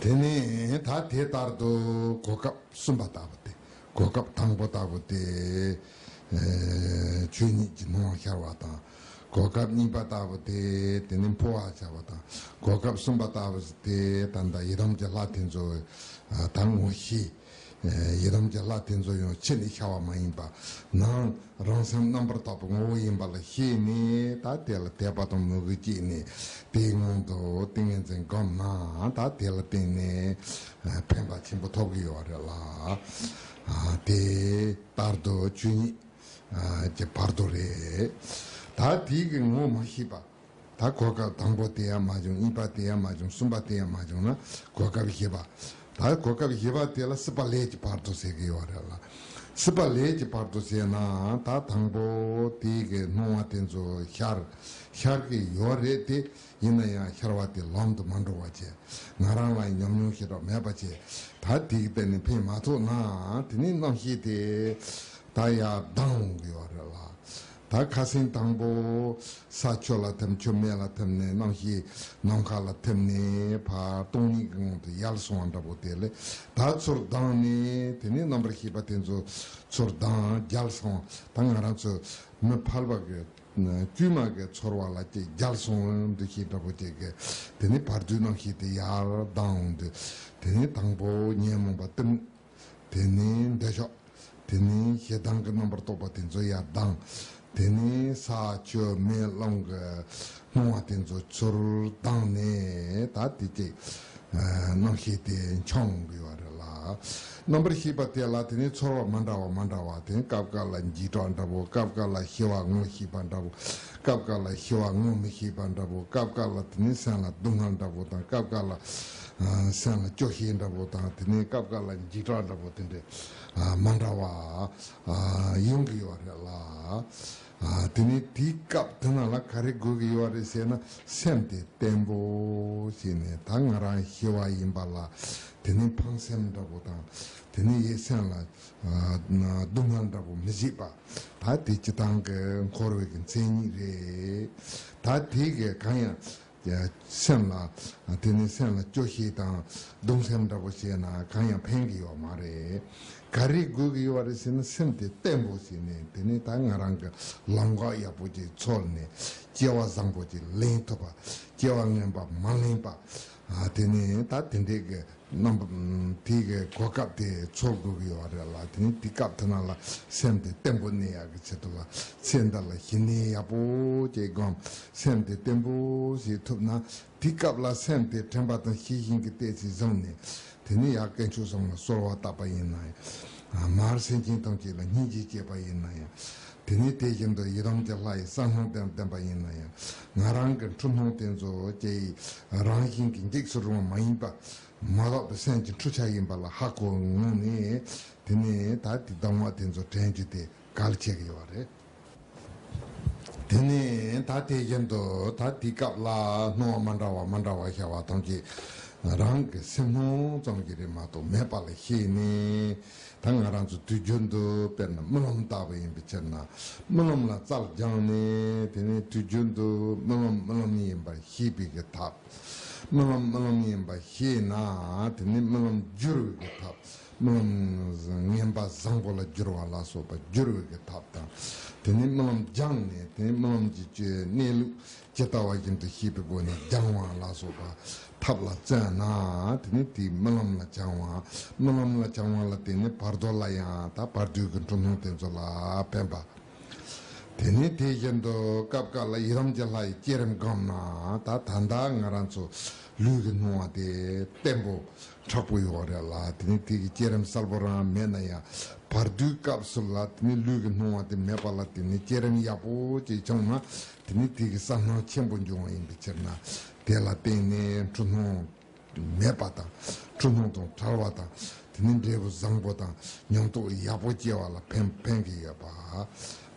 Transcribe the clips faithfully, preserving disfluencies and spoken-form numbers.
དེ་ནས་ད་དེ་ལྟར་དུ་གོ་སྐབས་གསུམ་པ་ལྟ་བུ་སྟེ། གོ་སྐབས་དང་པོ་ལྟ་བུ་སྟེ། ཨེ་ཆོས་ཉིད་ཀྱི་སྣང་བ་ཤར་བ་དང་། གོ་སྐབས་གཉིས་པ་ལྟ་བུ་སྟེ་དེ་ནི་འཕོ་བ་ཤར་བ་དང་། གོ་སྐབས་གསུམ་པ་ལྟ་བུ་སྟེ་ད་ལྟ་ཡི་དམ་གྱི་ལྷ་དེ་ཚོ་ད་ངོ་ཤེས། ཡི་དམ་གྱི་ལྷ་དེ་ཚོ་ཡང་ཕྱི་ནས་ཤར་བ་མ་ཡིན་པ། ནང་རང་སེམས་རྣམ་པར་དག་པའི་ངོ་བོ་ཡིན་པ་ལ་ཤེས་ནས་ད་དེ་ལ་དད་པ་དང་མོས་གུས་སྐྱེས་ནས་དེའི་སྔོན་དུ་ཏིང་ངེ་འཛིན་བསྒོམས་ན་ད་དེ་ལ་བརྟེན་ནས་ཕན་པ་ཆེན་པོ་ཐོབ་ཀྱི་ཡོད་རེད་ལ། དེ་ལྟར་དུ་ཆོས་ཉིད་ཀྱི་བར་དོ་རེད། ད་དེའི་གི་ངོ་མ་ཤེས་པ། ད་གོ་སྐབས་དང་པོ་དེ་ཡང་མ་བྱུང་། གཉིས་པ་དེ་ཡང་མ་བྱུང་། གསུམ་པ་དེ་ཡང་མ་བྱུང་ན་གོ་སྐབས་བཞི་པ། ད་གོ་སྐབས་བཞི་པ་དེ་ལ་སྲིད་པ་ལས་ཀྱི་བར་དོ་ཟེར་གྱི་ཡོད་རེད་ལ། སྲིད་པ་ལས་ཀྱི་བར་དོ་ཟེར་ན་ད་དང་པོ་དེའི་གི་སྣང་བ་དེ་ཚོ་ཤར་ཤར་གྱི་ཡོད་རེད་དེ། ཡིན་ན་ཡང་ཤར་བ་དེ་ལམ་དུ་མ་འགྲོ་བ་བྱས། ང་རང་ལ་ཉམས་མྱོང་ཞེ་དྲག་མེད་པ་བྱས། ད་དེའི་སྟེང་ནས་ཕན་མ་ཐོགས་ན་དེ་ནི་རྣམ་ཤེས་དེ་ད་ཡར་ལྡང་འོང་གི་ཡོད་རེད་ལ། ད་ཁ་སེང་དང་པོ་ས་ཆུ་ལ་ཐིམ། ཆུ་མེ་ལ་ཐིམ་ནས་རྣམ་ཤེས་ནམ་མཁའ་ལ་ཐིམ་ནས་ཕར་སྟོང་ཉིད་ཀྱི་ངང་དུ་ཡལ་སོང་བ་འདྲ་པོ་དེ་ལས། ད་ཚུར་ལྡང་ནས་དེ་ནས་རྣམ་པར་ཤེས་པ་དེ་ཚོ་ཚུར་ལྡང་རྒྱལ་སོང་། ད་ང་རང་ཚོ་མི་ཕལ་པ་གི་དཀྱུས་མ་གི་ཚོར་བ་ལ་ཅིག་རྒྱལ་སོང་འདུ་ཤེས་འདྲ་པོ་ཅིག་གི་དེ་ནས་བར་དོའི་རྣམ་ཤེས་དེ་ཡར་ལྡང་འོང་དུས། དེ་ནས་དང་པོ་ཉོན་མོངས་པ་གཏིང་། དེ་ནས་འདོད་ཆགས། དེ་ནས་ཞེ་སྡང་གི་རྣམ་པར་རྟོག་པ་དེ་ཚོ་ཡར་ལྡང་། དེ་ནས་ས་ཆུ་མེ་རླུང་གི་སྣང་བ་དེ་ཚོ་ཚུར་ལྡང་ནས་ད་དེ་ཅིག་རྣམ་ཤེས་དེ་འཆང་འོང་གི་ཡོད་རེད་ལ། རྣམ་པར་ཤེས་པ་དེ་ལ་དེ་ནས་ཚོར་བ་མ་འདྲ་བ་མ་འདྲ་བ་དེ་ནས་སྐབས་འགའ་ལ་འཇིགས་སྐྲག་འདྲ་པོ། སྐབས་འགའ་ལ་ཤི་བ་ངོ་ཤེས་པ་འདྲ་པོ། སྐབས་འགའ་ལ་ཤི་བ་ངོ་མི་ཤེས་པ་འདྲ་པོ། སྐབས་འགའ་ལ་དེ་ནས་སེམས་ལ་སྡུག་བསྔལ་འདྲ་པོ་དང་། སྐབས་འགའ་ལ་ཨ་སེམས་ལ་སྐྱོ་ཤས་འདྲ་པོ་དང་། དེ་ནས་སྐབས་འགའ་ལ་འཇིགས་སྐྲག་འདྲ་པོ་དེ་འདྲའི་ཨ་མ་འདྲ་བ་ཨ་ཡོང་གི་ཡོད་རེད་ལ། ཨ་དེ་ནས་དེའི་སྐབས་དེ་ན་ལ་ག་རེ་དགོས་ཀྱི་ཡོད་རེད་ཟེར་ན། སེམས་དེ་བརྟན་པོ་བྱས་ནས། ད་ང་རང་ཤི་བ་ཡིན་པ་ལ་དེ་ནས་ཕངས་སེམས་འདྲ་པོ་དང་། དེ་ནས་ཡིད་སེམས་ལ་ཨ་སྡུག་བསྔལ་འདྲ་པོ་མི་བྱེད་པ། ད་དེ་སྤྱིར་བཏང་གི་འཁོར་བའི་གི་མཚན་ཉིད་རེད། ད་དེ་གི་གང་ཡང་སེམས་ལ་དེ་ནི་སེམས་ལ་སྐྱོ་ཤས་དང་གདུང་སེམས་འདྲ་པོ་བྱས་ན་གང་ཡང་ཕན་གྱི་ཡོད་མ་རེད། ག་རེ་དགོས་ཀྱི་ཡོད་རེད་ཟེར་ན། སེམས་དེ་བརྟན་པོ་བྱས་ནས་དེ་ནི་ད་ང་རང་གི་ལམ་ཁ་ཡག་པོ་ཅིག་འཚོལ་ནས། སྐྱེ་བ་བཟང་པོ་ཅིག་ལེན་ཐུབ་པ། སྐྱེ་བ་ངན་པ་མ་ལེན་པ། ཨ་དེ་ནི་ད་དེ་འདྲའི་གི་རྣམ་པ་དེ་གི་གོ་སྐབས་དེ་འཚོལ་དགོས་ཀྱི་ཡོད་རེད་ལ། དེ་ནི་དེ་སྐབས་དེ་ན་ལ་སེམས་དེ་བརྟན་པོ་གནས་ཡག་གི་ཆེད་དུ་ལ། ཚེ་འདི་ལ་ཞི་གནས་ཡག་པོ་ཅིག་སྒོམ། སེམས་དེ་བརྟན་པོ་ཞིག་ཐུབ་ན། དེ་སྐབས་ལ་སེམས་དེ་དྲན་པ་དང་ཤེས་བཞིན་གྱི་ལྟས་ཅིག་བཟུང་ནས། དེ་ནི་ཡར་དཀོན་མཆོག་གསུམ་ལ་གསོལ་བ་བཏབ་པ་ཡིན་ན་ཡང་། མར་སེམས་ཅན་ཐམས་ཅད་ལ་སྙིང་རྗེ་སྐྱེས་པ་ཡིན་ན་ཡང་། དེ་ནི་དེ་བཞིན་དུ་ཡི་དམ་གྱི་ལྷ་ཡི་གསང་སྔགས་དང་ལྡན་པ་ཡིན་ན་ཡང་། ང་རང་གི་འཁྲུལ་སྣང་དེ་ཚོ་ཅིག་རང་བཞིན་གྱིས་འཇིགས་སུ་རུང་བ་མ་ཡིན་པ། མ་དག་པའི་སེམས་ཀྱི་འཁྲུལ་ཆ་ཡིན་པ་ལ་ཧ་གོ་ངོ་ནས། དེ་ནས་ད་དེ་སྡང་བ་དེ་ཚོ་དྲན་རྒྱུ་དེ་གལ་ཆེ་གི་ཡོད་རེད། དེ་ནས་ད་དེ་བཞིན་དུ་ད་དེའི་སྐབས་ལ་སྣང་བ་མ་འདྲ་བ་མ་འདྲ་བ་ཤར་བ་ཐམས་ཅད་རང་གི་སེམས་སྣང་ཙམ་གྱིས་རེད་མ་གཏོགས་མེད་པ་ལ་ཤེས་ནས། ད་ང་རང་ཚོ་དུས་རྒྱུན་དུ་དཔེར་ན་རྨི་ལམ་ལྟ་བུ་ཡིན་པའི་ཕྱིར་ན། རྨི་ལམ་ལ་རྩལ་སྦྱངས་ནས་དེ་ནས་དུས་རྒྱུན་དུ་རྨི་ལམ་རྨི་ལམ་ཡིན་པར་ཤེས་པའི་གི་ཐབས། རྨི་ལམ་རྨི་ལམ་ཡིན་པ་ཤེས་ན་དེ་ནི་རྨི་ལམ་བསྒྱུར་བའི་གི་ཐབས། རྨི་ལམ་ངན་པ་བཟང་པོ་ལ་བསྒྱུར་བ་ལ་སོགས་པ་བསྒྱུར་བའི་གི་ཐབས་དང་། དེ་ནི་རྨི་ལམ་སྦྱངས་ནས་དེ་ནི་རྨི་ལམ་གྱི་གནས་ལུགས་ཇི་ལྟ་བ་བཞིན་དུ་ཤེས་པའི་སྒོ་ནས་སྦྱང་བ་ལ་སོགས་པ་ཐབས་ལ་བརྩོན་ན་དེ་ནི་དེའི་རྨི་ལམ་ལ་སྦྱང་བ། རྨི་ལམ་ལ་སྦྱང་བ་ལ་བརྟེན་ནས་བར་དོ་ལ་ཡང་ད་བར་དོའི་གི་འཁྲུལ་སྣང་དེ་ཚོ་ལ་ཕན་པ། དེ་ནས་དེ་བཞིན་དུ་སྐབས་འགའ་ལ་ཡི་དམ་གྱི་ལྷ་ཡི་བསྐྱེད་རིམ་བསྒོམས་ན་ད་ད་ལྟ་ང་རང་ཚོ་ལུས་ཀྱི་སྣང་བ་དེ་བརྟན་པོ་མཁྲེགས་པོ་ཡོད་རེད་ལ། དེ་ནས་དེ་གི་བསྐྱེད་རིམ་གསལ་པོ་རང་མེད་ན་ཡང་བར་དོའི་སྐབས་སུ་ལ་དེ་ནས་ལུས་ཀྱི་སྣང་བ་དེ་མེད་པ་ལ་དེ་ནས་བསྐྱེད་རིམ་ཡག་པོ་ཅིག་བྱུང་ན་དེ་ནས་དེ་གི་གསལ་སྣང་ཆེན་པོ་འབྱུང་བ་ཡིན་པའི་ཕྱིར་ན། དེ་ལ་བརྟེན་ནས་འཁྲུལ་སྣང་མེད་པ་དང་། འཁྲུལ་སྣང་དང་བྲལ་བ་དང་། དེ་ནི་འབྲས་བུ་བཟང་པོ་དང་ཉམས་རྟོགས་ཡག་པོ་སྐྱེ་བ་ལ་ཕན་ཕན་གྱི་ཡོད་པ།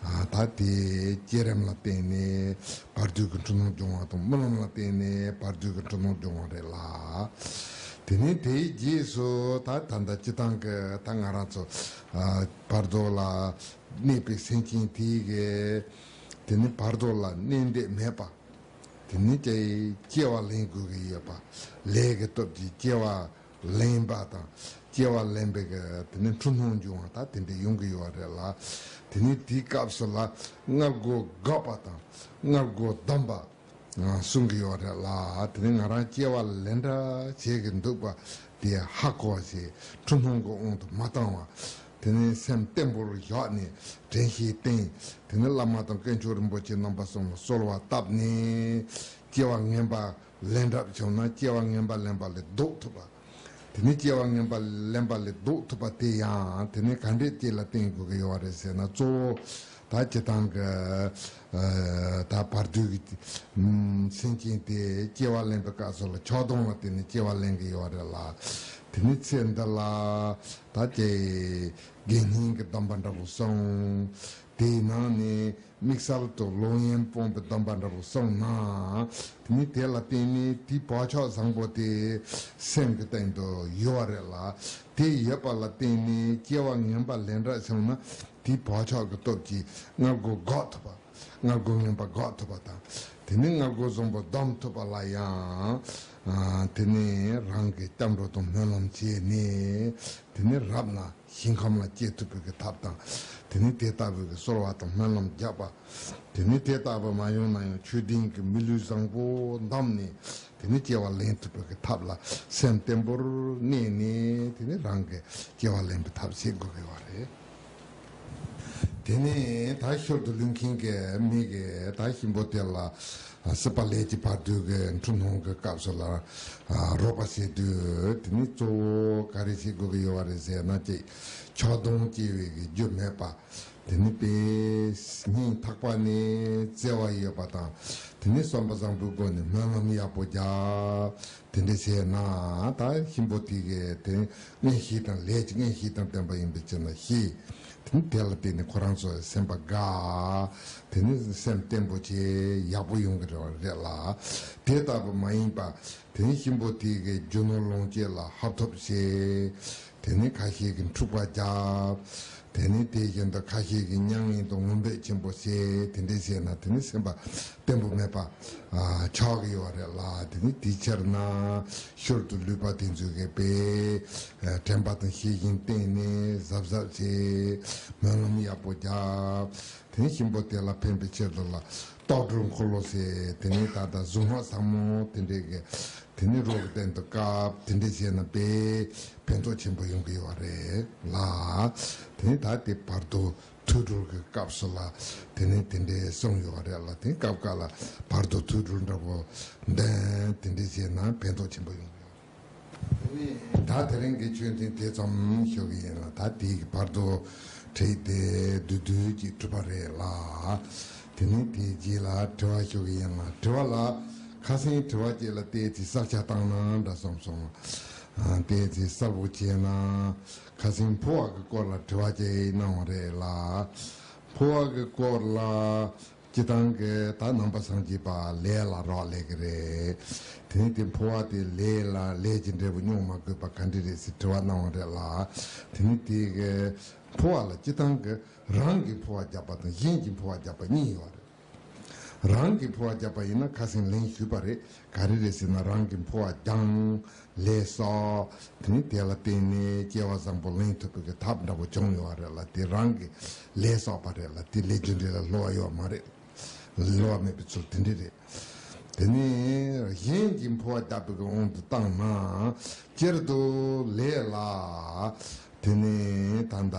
ཨ་ད་དེ་བསྐྱེད་རིམ་ལ་བརྟེན་ནས་བར་དོའི་གི་འཁྲུལ་སྣང་སྦྱོང་བ་དང་། རྨི་ལམ་ལ་བརྟེན་ནས་བར་དོའི་གི་འཁྲུལ་སྣང་སྦྱོང་བ་རེད་ལ། དེ་ནས་དེའི་རྗེས་སུ་ད་ད་ལྟ་སྤྱིར་བཏང་གི་ད་ང་རང་ཚོ་ཨ་བར་དོ་ལ་གནས་པའི་སེམས་ཅན་དེའི་གི་དེ་ནི་བར་དོ་ལ་གནས་འདོད་མེད་པ། དེ་ནས་ཀྱི་སྐྱེ་བ་ལེན་དགོས་ཀྱི་ཡོད་པ། ལས་ཀྱི་སྟོབས་ཀྱིས་སྐྱེ་བ་ལེན་པ་དང་། སྐྱེ་བ་ལེན་པའི་གི་དེ་ནས་འཁྲུལ་སྣང་འབྱུང་བ་ད་དེ་འདྲ་ཡོང་གི་ཡོད་རེད་ལ། དེ་ནས་དེའི་སྐབས་སུ་ལ་སྔར་རྒོལ་འགོག་པ་དང་སྔར་རྒོལ་སྡོམ་པ་གསུང་གི་ཡོད་རེད་ལ། དེ་ནས་ང་རང་སྐྱེ་བ་ལེན་འདྲ་བྱེད་ཀྱི་འདུག་པ་དེ་ཧ་གོ་བ་བྱས། འཁྲུལ་སྣང་གི་དབང་དུ་མ་བཏང་བ། དེ་ནས་སེམས་བརྟན་པོར་བཞག་ནས་དྲན་ཤེས་བསྟེན། དེ་ནས་བླ་མ་དང་དཀོན་མཆོག་རིན་པོ་ཆེ་རྣམ་པ་གསུམ་ལ་གསོལ་བ་བཏབ་ནས་སྐྱེ་བ་ངན་པ་ལེན་གྲབས་བྱུང་ན་སྐྱེ་བ་ངན་པ་ལེན་པ་ལས་ལྡོག་ཐུབ་པ། དེ་ནས་སྐྱེ་བ་ངན་པ་ལེན་པ་ལས་ལྡོག་ཐུབ་པ་དེ་ཡང་དེ་ནས་ག་འདྲས་ཅིག་ལ་བརྟེན་དགོས་ཀྱི་ཡོད་རེད་ཟེར་ན། གཙོ་བོ་ད་སྤྱིར་བཏང་གི་ད་བར་དོའི་གི་སེམས་ཅན་དེ་སྐྱེ་བ་ལེན་པའི་སྐབས་སུ་ལ་ཆགས་སྡང་ལ་བརྟེན་ནས་སྐྱེ་བ་ལེན་གྱི་ཡོད་རེད་ལ། དེ་ནས་ཚེ་འདི་ལ་ད་ཅེ་དགེ་བསྙེན་གྱི་སྡོམ་པ་འདྲ་པོ་སོང་། དེའི་ནང་ནས་དམིགས་བསལ་དུ་ལོག་གཡེམ་སྤོང་བའི་སྡོམ་པ་འདྲ་པོ་སོང་ན། དེ་ནི་དེ་ལ་བརྟེན་ནས་དེའི་བག་ཆགས་བཟང་པོ་དེ་སེམས་ཀྱི་སྟེང་དུ་ཡོད་པ་རེད་ལ། དེ་ཡོད་པ་ལ་བརྟེན་ནས་སྐྱེ་བ་ངན་པ་ལེན་གྲབས་བྱུང་ན་དེའི་བག་ཆགས་ཀྱི་སྟོབས་ཀྱིས་སྔར་རྒོལ་འགོག་ཐུབ་པ། སྔར་རྒོལ་ངན་པ་འགོག་ཐུབ་པ་དང་། དེ་ནས་སྔར་རྒོལ་བཟང་པོ་སྡོམ་ཐུབ་པ་ལ་ཡང་། དེ་ནས་རང་གི་སྐྱབས་འགྲོ་དང་སྨོན་ལམ་བྱས་ནས། དེ་ནས་རབ་ན་ཞིང་ཁམས་ལ་སྐྱེ་ཐུབ་པའི་གི་ཐབས་དང་། དེ་ནས་དེ་ལྟ་བུའི་གི་གསོལ་བ་དང་སྨོན་ལམ་རྒྱག་པ། དེ་ནས་དེ་ལྟ་བུ་མ་ཡོང་ན་ཡང་ཆོས་ལྡན་གྱི་མི་ལུས་བཟང་པོ་འདོམས་ནས། དེ་ནས་སྐྱེ་བ་ལེན་ཐུབ་པའི་གི་ཐབས་ལ་སེམས་བརྟན་པོར་གནས་ནས། དེ་ནས་རང་གི་སྐྱེ་བ་ལེན་པའི་ཐབས་བྱེད་དགོས་ཀྱི་ཡོད་རེད། དེ་ནས་ད་ཤུལ་དུ་ལུས་མཁན་གྱི་མི་གིས་ད་གཤིན་པོ་དེ་ལ་སྲིད་པ་ལས་ཀྱི་བར་དོའི་གི་འཁྲུལ་སྣང་གི་སྐབས་སུ་ལ་རོགས་པ་བྱེད་དུས། དེ་ནས་གཙོ་བོ་ག་རེ་བྱེད་དགོས་ཀྱི་ཡོད་རེད་ཟེར་ན། ཅིག་ཆགས་སྡང་སྐྱེ་བའི་གི་རྒྱུ་མེད་པ། དེ་ནས་དཔེ་སྙིང་ཐག་པ་ནས་བརྩེ་བ་ཡོད་པ་དང་། དེ་ནས་བསམ་པ་བཟང་པོའི་སྒོ་ནས་སྨོན་ལམ་ཡག་པོ་རྒྱག་དེ་འདྲ་བྱས་ན་ད་གཤིན་པོ་དེ་གའི་དེ་མངོན་ཤེས་དང་ལས་ཀྱི་མངོན་ཤེས་དང་ལྡན་པ་ཡིན་པའི་ཕྱིར་ན་ཤེས། དེ་ནི་དེ་ལ་བརྟེན་ནས་ཁོ་རང་ཚོའི་སེམས་པ་དགའ། དེ་ནི་སེམས་བརྟན་པོ་བྱས་ཡག་པོ་ཡོང་གི་རེད་བ་རེད་ལ། དེ་ལྟ་བུ་མ་ཡིན་པ། དེ་ནི་གཤིན་པོ་དེ་གའི་རྒྱུ་ནོར་ལོངས་སྤྱོད་ལ་ཧབ་ཐོབ་བྱས། དེ་ནི་ཁ་ཤས་ཀྱིས་འཁྲུག་པ་རྒྱབ། དེ་ནི་དེ་བཞིན་དུ་ཁ་ཤས་ཀྱིས་མྱ་ངན་དང་ངུ་འབོད་ཆེན་པོ་བྱས། དེ་འདྲ་བྱས་ན་དེ་ནི་སེམས་པ་བརྟན་པོ་མེད་པ་ཆགས་ཀྱི་ཡོད་རེད་ལ། དེ་ནི་དེའི་ཕྱིར་ན་ཤུལ་དུ་ལུས་པ་དེ་ཚོ་གིས་དཔེ་དྲན་པ་དང་ཤེས་བཞིན་བསྟེན་ནས་གཟབ་གཟབ་བྱས། སྨོན་ལམ་ཡག་པོ་རྒྱབ། དེ་ནི་གཤིན་པོ་དེ་ལ་ཕན་པའི་ཕྱིར་དུ་ལ་ལྟོ་སྒྲུབ་འཁོར་ལོ་ཟེར། དེ་ནི་ད་ལྟ་གཟུངས་སྔགས་ཟབ་མོ་དེ་འདྲས་ཀྱི་དེ་ནི་རོ་གི་སྟེང་དུ་བཀབ། དེ་འདྲས་བྱས་ན་དཔེ་ཕན་ཐོགས་ཆེན་པོ་ཡོང་གི་ཡོད་རེད་ལ། དེ་ནི་ད་དེ་བར་དོ་ཐོས་གྲོལ་གྱི་སྐབས་སུ་ལ་དེ་ནི་དེ་འདྲས་གསུངས་ཡོད་རེད་ལ། དེ་ནི་སྐབས་འགའ་ལ་བར་དོ་ཐོས་གྲོལ་འདྲ་པོ་འདོན། དེ་འདྲས་བྱས་ན་ཕན་ཐོགས་ཆེན་པོ་ཡོང་གི་ཡོད། དེ་ནས་ད་དེ་རིང་གི་ཆོས་ཚན་དེ་ཙམ་ཞུ་གི་ཡིན་ལ། ད་དེའི་བར་དུ་ཁྲིད་དེ་བསྡུས་བསྡུས་ཀྱིས་གྲུབ་པ་རེད་ལ། དེ་ནས་དེའི་རྗེས་ལ་དྲི་བ་ཞུ་གི་ཡིན་ལ། དྲི་བ་ལ་ཁ་སང་དྲི་བ་གཅིག་ལ་བལྟས་ཚེ་གསལ་ཆ་བཏང་ན་འདྲ་བསམ་སོང་། ཨ། བལྟས་ཚེ་གསལ་པོ་བྱས་ན་ཁ་སང་འཕོ་བ་གི་སྐོར་ལ་དྲི་བ་གཅིག་གནང་བ་རེད་ལ། འཕོ་བ་གི་སྐོར་ལ། སྤྱིར་བཏང་གི་ད་ནང་པ་སངས་རྒྱས་པ་ལས་ལ་རག་ལས་ཀྱི་རེད། དེ་ནས་དེ་འཕོ་བ་དེ་ལས་ལ་ལས་ཀྱི་འབྲས་བུ་མྱོང་མ་དགོས་པ་ག་འདྲ་རེད་ཟེར་དྲི་བ་གནང་བ་རེད་ལ། དེ་ནས་དེ་གི་འཕོ་བ་ལ་སྤྱིར་བཏང་གི་རང་གིས་འཕོ་བ་བརྒྱབ་པ་དང་གཞན་གྱིས་འཕོ་བ་བརྒྱབ་པ་གཉིས་ཡོད་རེད། རང་གིས་འཕོ་བ་བརྒྱབ་པ་ཡིན་ན་ཁ་སང་ལན་ཞུས་པ་རེད། ག་རེ་རེད་ཟེར་ན་རང་གིས་འཕོ་བ་བརྒྱབ། ལས་བསགས། དེ་ནི་དེ་ལ་བརྟེན་ནས་སྐྱེ་བ་བཟང་པོ་ལེན་ཐུབ་པའི་གི་ཐབས་འདྲ་པོ་བྱུང་ཡོད་རེད་ལ། དེ་རང་གི་ལས་བསགས་པ་རེད་ལ། དེ་ལས་རྒྱུ་འབྲས་ལ་བསླུ་བ་ཡོད་མ་རེད། བསླུ་བ་མེད་པའི་ཚུལ་དེ་འདྲ་རེད། དེ་ནི་གཞན་གྱིས་འཕོ་བ་བརྒྱབ་པའི་གི་དབང་དུ་བཏང་ན། སྤྱིར་དུ་ལས་ལ་དེ་ནི་ད་ལྟ་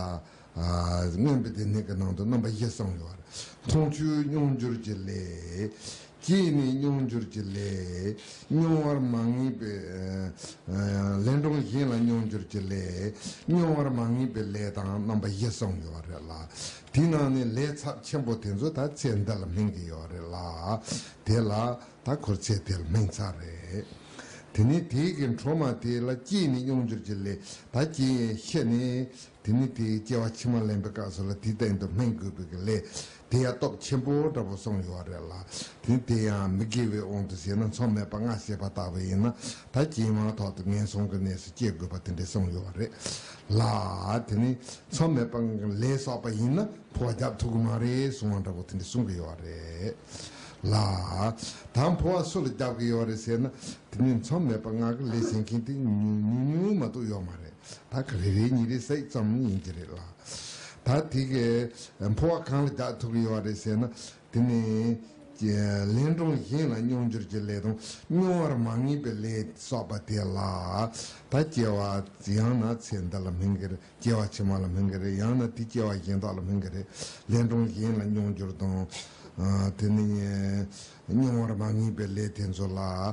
ཨ། མངོན་པའི་སྡེ་སྣོད་ཀྱི་ནང་དུ་རྣམ་པ་བཞི་གསུངས་ཡོད་རེད། མཐོང་ཆོས་མྱོང་འགྱུར་གྱི་ལས། སྐྱེས་ནས་མྱོང་འགྱུར་གྱི་ལས། མྱོང་བར་མ་ངེས་པའི། ཨ། ལན་གྲངས་གཞན་ལ་མྱོང་འགྱུར་གྱི་ལས། མྱོང་བར་མ་ངེས་པའི་ལས་དང་རྣམ་པ་བཞི་གསུངས་ཡོད་རེད་ལ། དེའི་ནང་ནས་ལས་ཚབས་ཆེན་པོ་དེ་ཚོ་ད་ཚེ་འདི་ལ་སྨིན་གྱི་ཡོད་རེད་ལ། དེ་ལ་ད་ཁོ་ཚེ་དེ་ལ་སྨིན་ཚར་རེད། དེ་ནས་དེའི་གི་འཕྲོ་མ་དེ་ལ་སྐྱེས་ནས་མྱོང་འགྱུར་གྱི་ལས། ད་སྐྱེས་ཤི་ནས། དེ་ནི་དེའི་སྐྱེ་བ་ཕྱི་མ་ལེན་པའི་སྐབས་སུ་ལ་དེའི་སྟེང་དུ་སྨིན་དགོས་པའི་གི་ལས་དེ་ཡང་སྟོབས་ཆེན་པོ་འདྲ་པོ་གསུངས་ཡོད་རེད་ལ། དེ་ནི་དེ་ཡང་མི་དགེ་བའི་དབང་དུ་བྱས་ན་མཚམས་མེད་པ་ལྔ་བྱས་པ་ལྟ་བུ་ཡིན་ན། ད་ཇེ་མང་ཐོག་ཏུ་ངན་སོང་གི་གནས་སུ་སྐྱེ་དགོས་པ་དེ་འདྲ་གསུངས་ཡོད་རེད་ལ། དེ་ནི་མཚམས་མེད་པ་ལས་བསགས་པ་ཡིན་ན་འཕོ་བ་རྒྱབ་ཐུབ་ཀྱི་མ་རེད་གསུང་བ་འདྲ་པོ་དེ་འདྲ་གསུང་གི་ཡོད་རེད། ལ། ད་འཕོ་བ་སུ་ལ་རྒྱག་གི་ཡོད་རེད་ཟེར་ན། དེ་ནི་མཚམས་མེད་པ་ལྔ་གི་ལས་བྱེད་མཁན་དེ་ཉུང་ཉུང་ཉུང་མ་གཏོགས་ཡོད་མ་རེད། ད་ག་རེ་རེ་གཉིས་རེ་ཟེར་ཙམ་ཡིན་གྱི་རེད་ལ། ད་དེ་གི་འཕོ་བ་གང་ལ་རྒྱག་ཐུབ་ཀྱི་ཡོད་རེད་ཟེར་ན། དེ་ནི་ལན་གྲངས་གཞན་ལ་སྙོམས་འཇུག་གི་ལས་དང་མྱོང་བར་མ་ངེས་པའི་ལས་སོགས་པ་དེ་ལ། ད་སྐྱེ་བ་ཡང་ན་ཚེ་འདི་ལ་སྨིན་གྱི་རེད། སྐྱེ་བ་ཕྱི་མ་ལ་སྨིན་གྱི་རེད། ཡང་ན་དེ་སྐྱེ་བ་གཞན་དག་ལ་སྨིན་གྱི་རེད། ལན་གྲངས་གཞན་ལ་སྙོམས་འཇུག་དང་། ཨ། དེ་ནི་མྱོང་བར་མ་ངེས་པའི་ལས་དེ་ཚོ་ལ་